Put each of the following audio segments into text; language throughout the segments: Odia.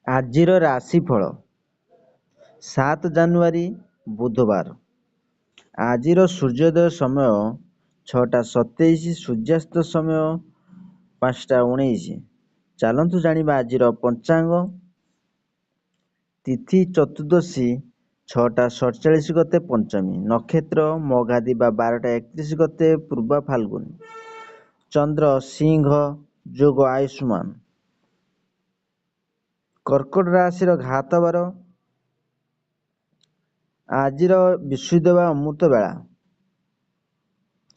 ଆଜିର ରାଶିଫଳ 7 ଜାନୁଆରୀ ବୁଧବାର। ଆଜିର ସୂର୍ଯ୍ୟୋଦୟ ସମୟ 6:27, ସୂର୍ଯ୍ୟାସ୍ତ ସମୟ 5:19। ଚାଲନ୍ତୁ ଜାଣିବା ଆଜିର ପଞ୍ଚାଙ୍ଗ। ତିଥି ଚତୁର୍ଦ୍ଦଶୀ 6:47 ଗତେ ପଞ୍ଚମୀ, ନକ୍ଷତ୍ର ମଘା ଦିବା 12:31 ଗତେ ପୂର୍ବା ଫାଲ୍ଗୁନୀ, ଚନ୍ଦ୍ର ସିଂହ, ଯୋଗ ଆୟୁଷ୍ମାନ, କର୍କଟ ରାଶିର ଘାତବାର। ଆଜିର ବିଶୁଦ୍ଧ ବା ଅମୃତ ବେଳା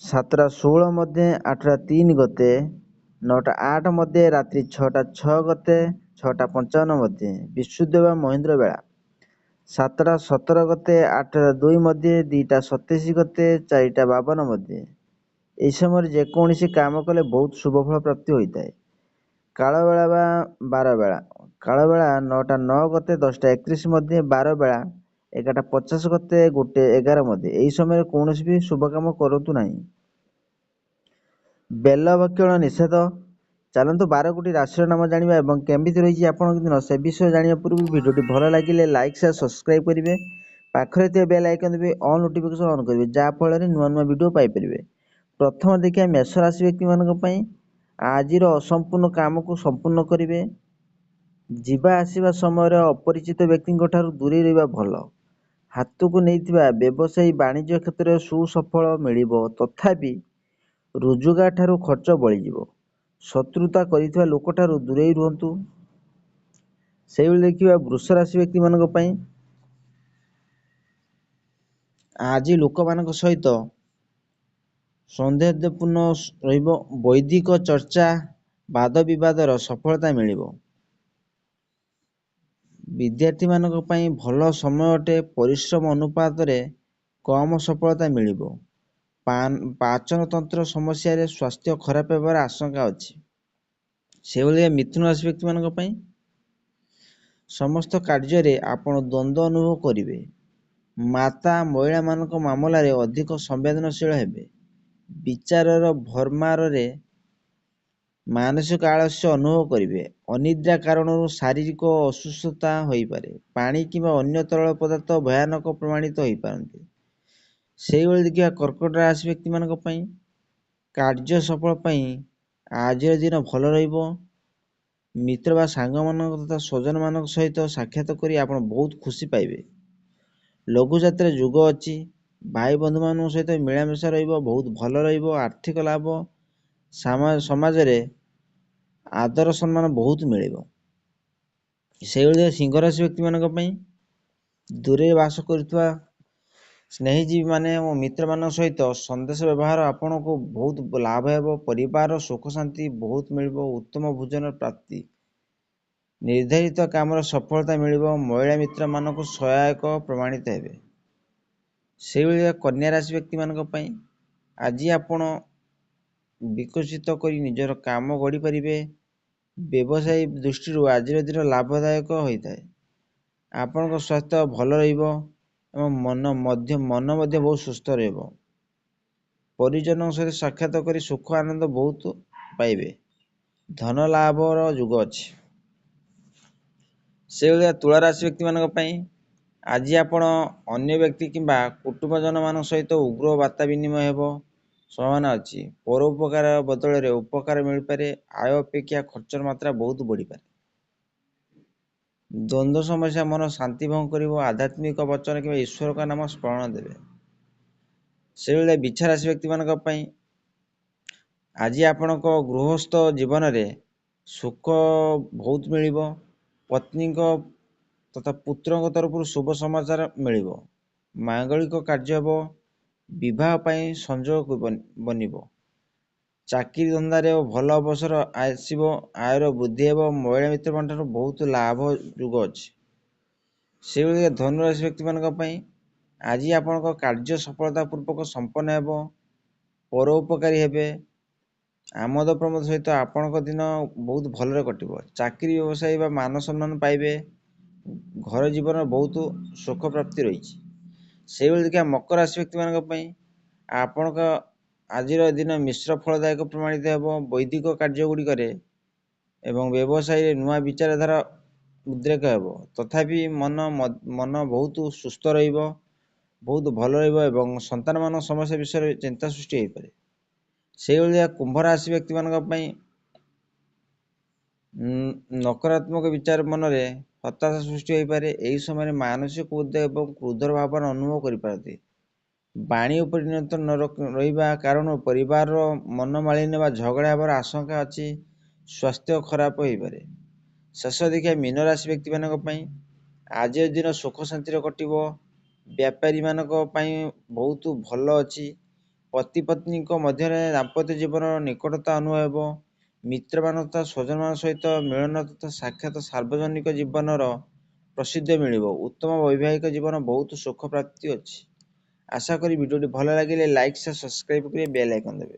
7:16 ମଧ୍ୟେ 8:03 ଗତେ, 9:08 ମଧ୍ୟେ, ରାତ୍ରି 6:06 ଗତେ 6:55 ମଧ୍ୟେ। ବିଶୁଦ୍ଧ ବା ମହେନ୍ଦ୍ର ବେଳା 7:17 ଗତେ 8:02 ମଧ୍ୟେ, 2:27 ଗତେ 4:52 ମଧ୍ୟେ। ଏହି ସମୟରେ ଯେକୌଣସି କାମ କଲେ ବହୁତ ଶୁଭଫଳ ପ୍ରାପ୍ତି ହୋଇଥାଏ। କାଳବେଳା ବା ବାର ବେଳା, କାଳବେଳା 9:09 ଗତେ 10:31 ମଧ୍ୟେ, ବାର ବେଳା 11:50 ଗତେ 1:11 ମଧ୍ୟେ। ଏହି ସମୟରେ କୌଣସି ବି ଶୁଭ କାମ କରନ୍ତୁ ନାହିଁ। ବେଲ ଭକ୍ଷଣ ନିଷେଧ। ଚାଲନ୍ତୁ 12 ଗୋଟି ରାଶିର ନାମ ଜାଣିବା ଏବଂ କେମିତି ରହିଛି ଆପଣଙ୍କ ଦିନ ସେ ବିଷୟ ଜାଣିବା ପୂର୍ବରୁ ଭିଡ଼ିଓଟି ଭଲ ଲାଗିଲେ ଲାଇକ୍, ସେୟାର, ସବସ୍କ୍ରାଇବ୍ କରିବେ। ପାଖରେ ଥିବା ବେଲ୍ ଆଇକନ୍ ଦେବେ, ଅଲ୍ ନୋଟିଫିକେସନ୍ ଅନ୍ କରିବେ, ଯାହାଫଳରେ ନୂଆ ନୂଆ ଭିଡ଼ିଓ ପାଇପାରିବେ। ପ୍ରଥମ ଦେଖିବା ମେଷ ରାଶି ବ୍ୟକ୍ତିମାନଙ୍କ ପାଇଁ ଆଜିର ଅସମ୍ପୂର୍ଣ୍ଣ କାମକୁ ସମ୍ପୂର୍ଣ୍ଣ କରିବେ। ଯିବା ଆସିବା ସମୟରେ ଅପରିଚିତ ବ୍ୟକ୍ତିଙ୍କ ଠାରୁ ଦୂରେଇ ରହିବା ଭଲ। ହାତକୁ ନେଇଥିବା ବ୍ୟବସାୟୀ ବାଣିଜ୍ୟ କ୍ଷେତ୍ରରେ ସୁସଫଳ ମିଳିବ, ତଥାପି ରୋଜଗାର ଠାରୁ ଖର୍ଚ୍ଚ ବଳିଯିବ। ଶତ୍ରୁତା କରିଥିବା ଲୋକଠାରୁ ଦୂରେଇ ରୁହନ୍ତୁ। ସେଇଭଳି ଦେଖିବା ବୃଷ ରାଶି ବ୍ୟକ୍ତିମାନଙ୍କ ପାଇଁ ଆଜି ଲୋକମାନଙ୍କ ସହିତ ସୌନ୍ଦର୍ଯ୍ୟପୂର୍ଣ୍ଣ ରହିବ। ବୈଦିକ ଚର୍ଚ୍ଚା, ବାଦ ବିବାଦର ସଫଳତା ମିଳିବ। ବିଦ୍ୟାର୍ଥୀମାନଙ୍କ ପାଇଁ ଭଲ ସମୟ ଅଟେ। ପରିଶ୍ରମ ଅନୁପାତରେ କମ ସଫଳତା ମିଳିବ। ପାଚନତନ୍ତ୍ର ସମସ୍ୟାରେ ସ୍ୱାସ୍ଥ୍ୟ ଖରାପ ହେବାର ଆଶଙ୍କା ଅଛି। ସେଭଳି ମିଥୁନ ରାଶି ବ୍ୟକ୍ତିମାନଙ୍କ ପାଇଁ ସମସ୍ତ କାର୍ଯ୍ୟରେ ଆପଣ ଦ୍ୱନ୍ଦ୍ୱ ଅନୁଭବ କରିବେ। ମାତା ମହିଳାମାନଙ୍କ ମାମଲାରେ ଅଧିକ ସମ୍ବେଦନଶୀଳ ହେବେ। ବିଚାରର ଭରମାରରେ ମାନସିକ ଆଳସ୍ୟ ଅନୁଭବ କରିବେ। ଅନିଦ୍ରା କାରଣରୁ ଶାରୀରିକ ଅସୁସ୍ଥତା ହୋଇପାରେ। ପାଣି କିମ୍ବା ଅନ୍ୟ ତରଳ ପଦାର୍ଥ ଭୟାନକ ପ୍ରମାଣିତ ହୋଇପାରନ୍ତି। ସେଇଭଳି ଦେଖିବା କର୍କଟ ରାଶି ବ୍ୟକ୍ତିମାନଙ୍କ ପାଇଁ କାର୍ଯ୍ୟ ସଫଳ ପାଇଁ ଆଜିର ଦିନ ଭଲ ରହିବ। ମିତ୍ର ବା ସାଙ୍ଗମାନଙ୍କ ତଥା ସ୍ୱଜନମାନଙ୍କ ସହିତ ସାକ୍ଷାତ କରି ଆପଣ ବହୁତ ଖୁସି ପାଇବେ। ଲଘୁଯାତ୍ରା ଯୁଗ ଅଛି। ଭାଇ ବନ୍ଧୁମାନଙ୍କ ସହିତ ମିଳାମିଶା ରହିବ, ବହୁତ ଭଲ ରହିବ। ଆର୍ଥିକ ଲାଭ, ସମାଜରେ ଆଦର ସମ୍ମାନ ବହୁତ ମିଳିବ। ସେଇଭଳି ସିଂହ ରାଶି ବ୍ୟକ୍ତିମାନଙ୍କ ପାଇଁ ଦୂରରେ ବାସ କରୁଥିବା ସ୍ନେହୀଜୀବୀମାନେ ଓ ମିତ୍ରମାନଙ୍କ ସହିତ ସନ୍ଦେଶ ବ୍ୟବହାର ଆପଣଙ୍କୁ ବହୁତ ଲାଭ ହେବ। ପରିବାରର ସୁଖ ଶାନ୍ତି ବହୁତ ମିଳିବ। ଉତ୍ତମ ଭୋଜନ ପ୍ରାପ୍ତି, ନିର୍ଦ୍ଧାରିତ କାମର ସଫଳତା ମିଳିବ। ମହିଳା ମିତ୍ରମାନଙ୍କୁ ସହାୟକ ପ୍ରମାଣିତ ହେବେ। ସେଇଭଳି କନ୍ୟା ରାଶି ବ୍ୟକ୍ତିମାନଙ୍କ ପାଇଁ ଆଜି ଆପଣ ବିକଶିତ କରି ନିଜର କାମ ଗଢ଼ିପାରିବେ। ବ୍ୟବସାୟୀ ଦୃଷ୍ଟିରୁ ଆଜିର ଦିନ ଲାଭଦାୟକ ହୋଇଥାଏ। ଆପଣଙ୍କ ସ୍ୱାସ୍ଥ୍ୟ ଭଲ ରହିବ ଏବଂ ମନ ମଧ୍ୟ ବହୁତ ସୁସ୍ଥ ରହିବ। ପରିଜନଙ୍କ ସହିତ ସାକ୍ଷାତ କରି ସୁଖ ଆନନ୍ଦ ବହୁତ ପାଇବେ। ଧନ ଲାଭର ଯୁଗ ଅଛି। ସେଇଭଳିଆ ତୁଳା ରାଶି ବ୍ୟକ୍ତିମାନଙ୍କ ପାଇଁ ଆଜି ଆପଣ ଅନ୍ୟ ବ୍ୟକ୍ତି କିମ୍ବା କୁଟୁମ୍ବଜନମାନଙ୍କ ସହିତ ଉଗ୍ର ବାର୍ତ୍ତା ବିନିମୟ ହେବ ସମ୍ଭାବନା ଅଛି। ପରୋପକାର ବଦଳରେ ଉପକାର ମିଳିପାରେ। ଆୟ ଅପେକ୍ଷା ଖର୍ଚ୍ଚର ମାତ୍ରା ବହୁତ ବଢ଼ିପାରେ। ଦ୍ୱନ୍ଦ୍ୱ ସମସ୍ୟା ମନ ଶାନ୍ତି ଭଙ୍ଗ କରିବ। ଆଧ୍ୟାତ୍ମିକ ବଚନ କିମ୍ବା ଈଶ୍ୱରଙ୍କ ନାମ ସ୍ମରଣ ଦେବେ। ସେଇଭଳିଆ ବିଛା ରାଶି ବ୍ୟକ୍ତିମାନଙ୍କ ପାଇଁ ଆଜି ଆପଣଙ୍କ ଗୃହସ୍ଥ ଜୀବନରେ ସୁଖ ବହୁତ ମିଳିବ। ପତ୍ନୀଙ୍କ ତଥା ପୁତ୍ରଙ୍କ ତରଫରୁ ଶୁଭ ସମାଚାର ମିଳିବ। ମାଙ୍ଗଳିକ କାର୍ଯ୍ୟ ହେବ। ବିବାହ ପାଇଁ ସଂଯୋଗ ବନିବ। ଚାକିରି ଧନ୍ଦାରେ ଭଲ ଅବସର ଆସିବ। ଆୟର ବୃଦ୍ଧି ହେବ। ମହିଳା ମିତ୍ରମାନଙ୍କଠାରୁ ବହୁତ ଲାଭ ଯୁଗ ଅଛି। ସେଇଭଳି ଧନୁରାଶି ବ୍ୟକ୍ତିମାନଙ୍କ ପାଇଁ ଆଜି ଆପଣଙ୍କ କାର୍ଯ୍ୟ ସଫଳତା ପୂର୍ବକ ସମ୍ପନ୍ନ ହେବ। ପରୋପକାରୀ ହେବେ। ଆମୋଦ ପ୍ରମୋଦ ସହିତ ଆପଣଙ୍କ ଦିନ ବହୁତ ଭଲରେ କଟିବ। ଚାକିରି ବ୍ୟବସାୟୀ ବା ମାନ ସମ୍ମାନ ପାଇବେ। ଘର ଜୀବନ ବହୁତ ସୁଖ ପ୍ରାପ୍ତି ରହିଛି। ସେଇଭଳି ଦେଖିବା ମକର ରାଶି ବ୍ୟକ୍ତିମାନଙ୍କ ପାଇଁ ଆପଣଙ୍କ ଆଜିର ଦିନ ମିଶ୍ର ଫଳଦାୟକ ପ୍ରମାଣିତ ହେବ। ବୈଦିକ କାର୍ଯ୍ୟ ଗୁଡ଼ିକରେ ଏବଂ ବ୍ୟବସାୟୀରେ ନୂଆ ବିଚାରଧାରା ଉଦ୍ରେକ ହେବ। ତଥାପି ମନ ବହୁତ ସୁସ୍ଥ ରହିବ, ବହୁତ ଭଲ ରହିବ ଏବଂ ସନ୍ତାନମାନଙ୍କ ସମସ୍ୟା ବିଷୟରେ ଚିନ୍ତା ସୃଷ୍ଟି ହୋଇପାରେ। ସେଇଭଳିଆ କୁମ୍ଭ ରାଶି ବ୍ୟକ୍ତିମାନଙ୍କ ପାଇଁ ନକାରାତ୍ମକ ବିଚାର ମନରେ ହତାଶା ସୃଷ୍ଟି ହୋଇପାରେ। ଏହି ସମୟରେ ମାନସିକ ଉଦ୍ବେଗ ଏବଂ କ୍ରୋଧର ଭାବନା ଅନୁଭବ କରିପାରନ୍ତି। ବାଣୀ ଉପରେ ନିୟନ୍ତ୍ରଣ ନ ରହିବା କାରଣରୁ ପରିବାରର ମନୋମାଳିନ୍ୟ ବା ଝଗଡ଼ା ହେବାର ଆଶଙ୍କା ଅଛି। ସ୍ୱାସ୍ଥ୍ୟ ଖରାପ ହୋଇପାରେ। ଶେଷ ଦେଖିବା ମୀନ ରାଶି ବ୍ୟକ୍ତିମାନଙ୍କ ପାଇଁ ଆଜିର ଦିନ ସୁଖ ଶାନ୍ତିରେ କଟିବ। ବ୍ୟାପାରୀମାନଙ୍କ ପାଇଁ ବହୁତ ଭଲ ଅଛି। ପତି ପତ୍ନୀଙ୍କ ମଧ୍ୟରେ ଦାମ୍ପତ୍ୟ ଜୀବନର ନିକଟତା ଅନୁଭବ ହେବ। ମିତ୍ରମାନଙ୍କ ତଥା ସ୍ୱଜନମାନଙ୍କ ସହିତ ମିଳନ ତଥା ସାକ୍ଷାତ ସାର୍ବଜନିକ ଜୀବନର ପ୍ରସିଦ୍ଧ ମିଳିବ। ଉତ୍ତମ ବୈବାହିକ ଜୀବନ ବହୁତ ସୁଖ ପ୍ରାପ୍ତି ଅଛି। ଆଶା କରି ଭିଡ଼ିଓଟି ଭଲ ଲାଗିଲେ ଲାଇକ୍, ସେୟାର, ସବସ୍କ୍ରାଇବ୍ କରି ବେଲ୍ ଆଇକନ୍ ଦେବେ।